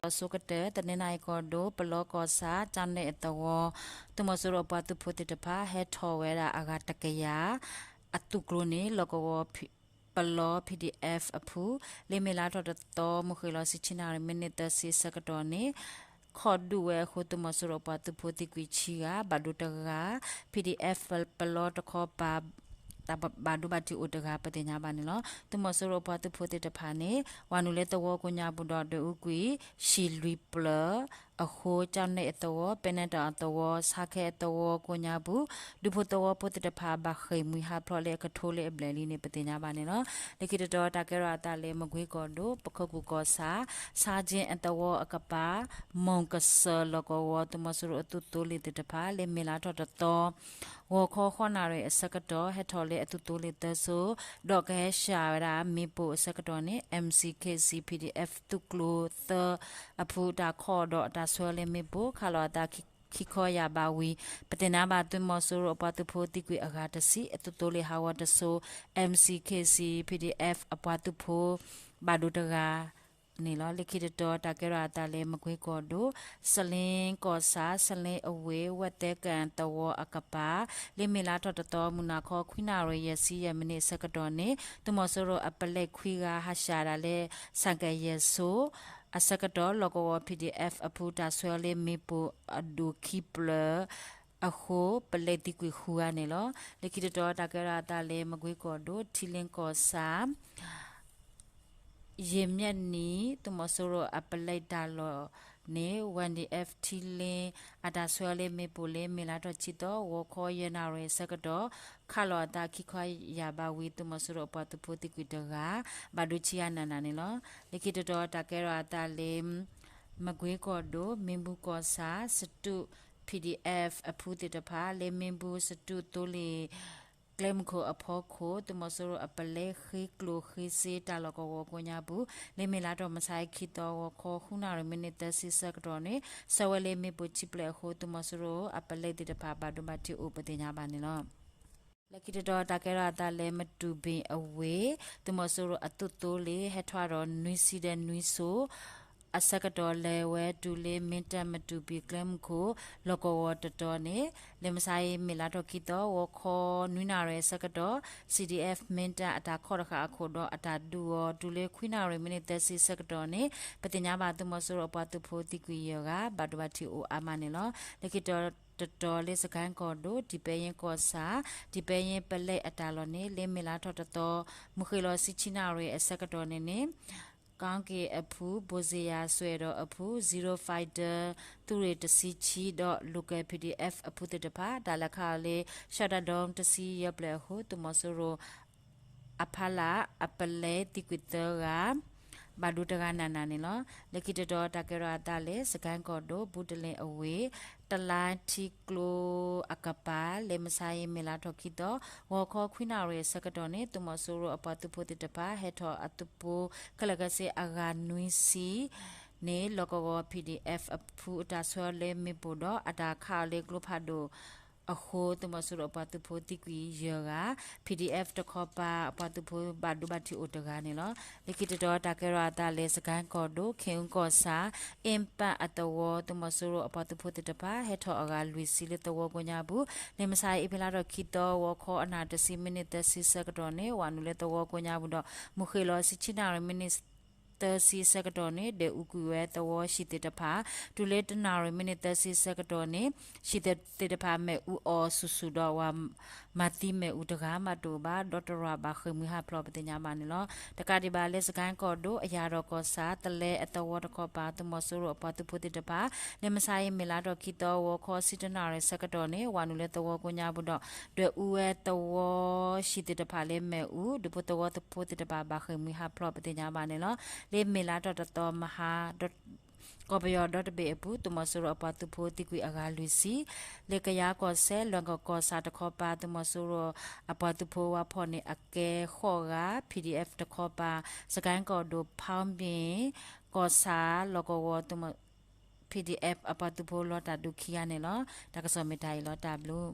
လၢကီၢ်ကၠီၣ်တဲၣ် တနီသရံၣ်ကီၢ်ဒိၣ် ပလီကီၢ်ဆၣ် ကၠီၣ်နဲၣ်အသဝီ သုးမီၤစိရိၤအပှၤသုးဖိသ့ၣ်တဖၣ် ဟဲထီၣ်ဝဲဒၣ်အဂၤတကယၤ အသုးကျိၤန့ၣ် လီၢ်ကဝီၤ ပလီ PDF အဖု လၢမ့ၢ်လါထီၣ်တသီ မုၢ်ဃ့ၢ်လီၤ ဆံဆံနၣ်ရံၣ် မံးနံးသၢဆံအဆၢကတီၢ်န့ၣ် ခိးဒုးဝဲအဃိ သုးမီၤစိရိၤအပှၤသုးဖိသံကွံာ်ဆံဂၤ ဘၣ်ဒိတဂၤ PDF ပလီတခီပၤ တၢ်ဘၣ်ဒိဘၣ်ထံးအိၣ်တဂၤ ပသ့ၣ်ညါဘၣ်န့ၣ်လီၤ. သုးမီၤစိရိၤအပှၤသုးဖိသ့ၣ်တဖၣ်န့ၣ် ဝၤနုာ်လၢသဝီကိးညါပူၤဒီး ဒွဲၣ်အူကွံာ် ဟံၣ်လွံၢ်ဖျၢၣ်အဃိ ကၠီၣ်နဲၣ်အသဝီ ပဲနဲတီၣ်အသဝီ ဆါခဲအသဝီကိးညါပူၤ ဒူဖိသဝီဖိသ့ၣ်တဖၣ် ဘၣ်ဃ့ၢ်မှံဟးဖျိးလၢအကထိလၢအဘျဲၣ်လံန့ၣ် ပသ့ၣ်ညါဘၣ်န့ၣ်လီၤ. လၢခံတတီၤ တၢ်ကဲထီၣ်အသးလၢ မကွ့ကီၢ်ဒိၣ် ပခိၣ်ကူၣ်ကီၢ်ဆၣ် ဆါကၠ့အသဝီအကပၤ မိၢ်ကစၢၢ်လီၢ်ကဝီၤ သုးမီၤစိရိၤအသုးသိလ့ၣ်သ့ၣ်တဖၣ် လၢမ့ၢ်လါထီၣ်တသီ ဂီၤခီဃိးနၣ်ရံၣ်အဆၢကတီၢ် ဟဲထီၣ်လၢအသုးသိလ့ၣ်သၢစိၤ ဒီးကဟဲစှၤဝဲဒၣ်မ့ၣ်ပိၢ်အဆၢကတီၢ်န့ၣ် M C K C P D F သုးကျိၤသၢအဖု တၢ်ခိးဒီးအတၢ်ဆှၢလၢမ့ၣ်ပိၢ် ခးလိာ်အသးခံခီယၢ်ဘးဝံၤ ပသ့ၣ်ညါဘၣ် သုးမီၤစိရိၤအပှၤသုးဖိသံကွံာ်အဂၤတဆံ အသုးသိလ့ၣ်ဟးဂီၤတစိၤ M C K C P D F အပှၤသုးဖိ ဘၣ်ဒိတဂၤ န့ၣ်လီၤ. လၢခံတတီၤ တၢ်ကဲထီၣ်အသးလၢ မကွ့ကီၢ်ဒိၣ် စလ့ကီၢ်ဆၣ် စလ့အဝ့ၢ် ဝဲၢ်သဲကၣ်သဝီအကပၤ လၢမ့ၢ်လါထီၣ်တသီ မုၢ်နၤခီ ခွံနၣ်ရံၣ် ယဲၢ်ဆံယဲၢ်မံးနံးအဆၢကတီၢ်န့ၣ် သုးမီၤစိရိၤအပလဲးခွံဂၤ ဟးစှၤဒၣ်လၢ ဆၣ်ကဲၣ်ယဲၢ်စိၤ အဆၢကတီၢ် လီၢ်ကဝီၤ P D F အဖု တၢ်ဆှၢလၢမ့ၣ်ပိၢ်အဒိၣ်ခံဖျၢၣ် အဃိ ပလဲးသံကွံာ်ဃုဂၤန့ၣ်လီၤ. လၢခံတတီၤ တၢ်ကဲထီၣ်အသးလၢ မကွ့ကီၢ်ဒိၣ် ထံလ့ကီၢ်ဆၣ် ယ့ၢ်မျဲၣ်နံၤ သုးမီၤစိရိၤအပလဲးတၢ်လီၢ်န့ၣ် Y D F ထံလ့ အတၢ်ဆှၢလၢမ့ၣ်ပိၢ်လၢ မ့ၢ်လါထီၣ်ခံသီ ဂီၤခီယဲၢ်နၣ်ရံၣ်အဆၢကတီၢ် ခးလိာ်အသးခံခီယၢ်ဘးဝံၤ သုးမီၤစိရိၤအပှၤသုးဖိသံကွံာ်တဂၤ ဘၣ်ဒိဆံဂၤနးနးန့ၣ်လီၤ. လၢခံတတီၤ တၢ်ကဲထီၣ်အသးလၢ မကွ့ကီၢ်ဒိၣ် မ့ၣ်ဘူၣ်ကီၢ်ဆၣ် စတူး P D F အဖုသ့ၣ်တဖၣ် လၢမ့ၣ်ဘူၣ်စတူးသိလ့ၣ် ကျဲမုၢ်ခိၣ်အဖီခိၣ် သုးမီၤစိရိၤအပလဲးဃ့ကျိၣ်ဃ့စ့တၢ်လီၢ်ကဝီၤကိးညါပူၤ လၢမ့ၢ်လါထီၣ်မုၢ်ဆါအံၤခံသီ ဂီၤခီဃုနၣ်ရံၣ် မံးနံးသၢဆံအဆၢကတီၢ်န့ၣ် ဆှၢဝဲလၢမ့ၣ်ပိၢ်ခံဖျၢၣ်အဃိ သုးမီၤစိရိၤအပလဲးသ့ၣ်တဖၣ် ဘၣ်ဒိဘၣ်ထံးအိၣ် ပသ့ၣ်ညါဘၣ်န့ၣ်လီၤ. လၢခံတတီၤ တၢ်ကဲထီၣ်အသးလၢ မတူၢ်ဘ့ၣ်အဝ့ၢ် သုးမီၤစိရိၤအသုးသိလ့ၣ် ဟဲထွဲဒီးနွံဆံဒီးနွံစိၤ အဆၢကတီၢ် လဲၤဝဲတုၤလၢ မ့ၢ်တၢ်မတူၢ်ဘ့ၣ်ကျဲမုၢ်ခိၣ် လီၢ်ကဝီၤတတီၤန့ၣ် လၢမုၢ်ဆါအံၤ မ့ၢ်လါထီၣ်ခံသီ ဂီၤခီနွံနၣ်ရံၣ်အဆၢကတီၢ် C D F မ့ၢ်တၢ်အတၢ်ခိးတဃာ်အခိၣ်ဒီး အတၢ်ဒုးအီၤ တုၤလၢခွံနၣ်ရံၣ် မံးနံးသၢဆံအဆၢကတီၢ်န့ၣ် ပသ့ၣ်ညါဘၣ် သုးမီၤစိရိၤအပှၤသုးဖိသံကွံာ်ယဲၢ်ဂၤ ဘၣ်ဒိဘၣ်ထံးအိၣ်အါမးန့ၣ်လီၤ. လၢခံတတီၤလၢ စကဲၣ်ကီၢ်ဒိၣ် ဒံးပဲယ့ကီၢ်ဆၣ် ဒံးပဲယ့ပလဲးအတၢ်လီၢ်န့ၣ် လၢမ့ၢ်လါထီၣ်တသီ မုၢ်ဃ့ၢ်လီၤ ဆံဆံနၣ်ရံၣ်အဆၢကတီၢ်န့ၣ်န့ၣ် ကီၣ်က့ၣ်အဖု ဘိၣ်စ့ယၤစွဲဒီးအဖု Zero Fighter သုးရ့ၣ်တဆံဆံဒီး Local P D F အဖုသ့ၣ်တဖၣ် တၢ်လဲၤခးအီၤလၢ ရှီၣ်တၢ်ဒိတဆံယဲၢ်ဖျၢၣ်အဃိ သုးမီၤစိရိၤ အဖီလာ် အပလဲးသံကွံာ်သၢဂၤ ဘၣ်ဒိတဂၤနးနးန့ၣ်လီၤ. လၢခံတတီၤ တၢ်ကဲထီၣ်အသးလၢ စကဲၣ်ကီၢ်ဒိၣ် ဘူးတလ့ၣ်အဝ့ၢ် တလါထံကျိအကပၤ လၢမုၢ်ဆါအံၤ မ့ၢ်လါထီၣ်ခံသီ ဂီၤခီခွံနၣ်ရံၣ်အဆၢကတီၢ်န့ၣ် သုးမီၤစိရိၤအပှၤသုးဖိသ့ၣ်တဖၣ် ဟဲထီၣ်အသုးဖိ ခဲလၢာ်ခဲဆ့အဂၤနွံဆံ န့ၣ် လီၢ်ကဝီၤ P D F အဖုအတၢ်ဆှၢလၢမ့ၣ်ပိၢ်ဒီး အတၢ်ခးအီၤလၢကျိဖးဒိၣ်အဃိ သုးမီၤစိရိၤအပှၤသုးဖိသံကွံာ်ယဲၢ်ဂၤ P D F တခီပၤ အပှၤသုးဖိဘၣ်ဒိဘၣ်ထံးအိၣ်တဂၤန့ၣ်လီၤ. လၢခံတတီၤ တၢ်ကဲထီၣ်အသးလၢ စကဲၣ်ကီၢ်ဒိၣ် ခ့ၣ်အူကီၢ်ဆၣ် အ့ၣ်ပၣ်အသဝီ သုးမီၤစိရိၤအပှၤသုးဖိသ့ၣ်တဖၣ် ဟဲထီၣ်အဂၤလွံၢ်ဆံလၢသဝီကိးညါပူၤ လၢမုၢ်ဆါအံၤ အ့ဖြ့လါထီၣ်ခံသီ ဂီၤခီအနၣ်တဆံ မံးနံးသၢဆံဆၢကတီၢ်န့ၣ် ဝၤနုာ်လၢသဝီကိးညါပူၤဒီး မုၢ်ဃ့ၢ်လီၤ ဆံဆံနၣ်ရံၣ် မံးနံး သၢဆံဆၢကတီၢ်န့ၣ် ဒွဲၣ်အူကွံာ်ဝဲသဝီဟံၣ်သ့ၣ်တဖၣ် တုၤလၢတနၣ်ရံၣ် မံးနံးသၢဆံဆၢကတီၢ်န့ၣ် ဟံၣ်သ့ၣ်တဖၣ်မ့ၣ်အူအီၣ်ဆူၣ်ဆူၣ်ဒီး ဝၤမၤသံမ့ၣ်အူတဂၤမးတအိၣ်ဘၣ် ဒီတရၣ်ဘၣ်ဃ့ၢ်မှံဟးဖျိး ပသ့ၣ်ညါဘၣ်န့ၣ်လီၤ. တကးဒံးဘၣ်လၢ စကဲၣ်ကီၢ်ဒိၣ် အယၣ်ဒီးကီၢ်ဆၣ် သလဲအသဝီတခီပၤ သုးမီၤစိရိၤအပှၤသုးဖိသ့ၣ်တဖၣ် လၢမုၢ်ဆါအံၤ မ့ၢ်လါထီၣ်ခံသီ ဂီၤခီဆံတနၣ်ရံၣ်ဆၢကတီၢ်န့ၣ် ဝၤနုာ်လၢသဝီကိးညါပူၤဒီး ဒွဲၣ်အူဝဲသဝီဟံၣ်သ့ၣ်တဖၣ်လၢမ့ၣ်အူ ဒူဖိသဝီဖိသ့ၣ်တဖၣ်ဘၣ်ဃ့ၢ်မှံဟးဖျိး ပသ့ၣ်ညါဘၣ်န့ၣ်လီၤ. လၢမ့ၢ်လါထီၣ်တသီမဟါ ကီၢ်ပယီၤဒီတဘ့ၣ်အပူၤ သုးမီၤစိရိၤအပှၤသုးဖိသံကွံာ်အဂၤလွံၢ်ဆံ လၢကယၤကီၢ်စဲၣ် လွဲၢ်ကီၢ်ဆၣ်တခီပၤ သုးမီၤစိရိၤအပှၤသုးဖိဝါဖီၣ်န့ၣ် အကဲဃိးဂၤ P D F တခီပၤ စကဲၣ်ကီၢ်ဒိၣ် ဖီမ့ၣ် ကီၢ်ဆၣ်လီၢ်ကဝီၤ P D F အပှၤသုးဖိလီၤတၢ်ဒုးခံဂၤန့ၣ်လီၤ. တၢ်ကစီၣ်မ့ၢ်တၢ်အံၤလီၤ တၢ်ဘျုး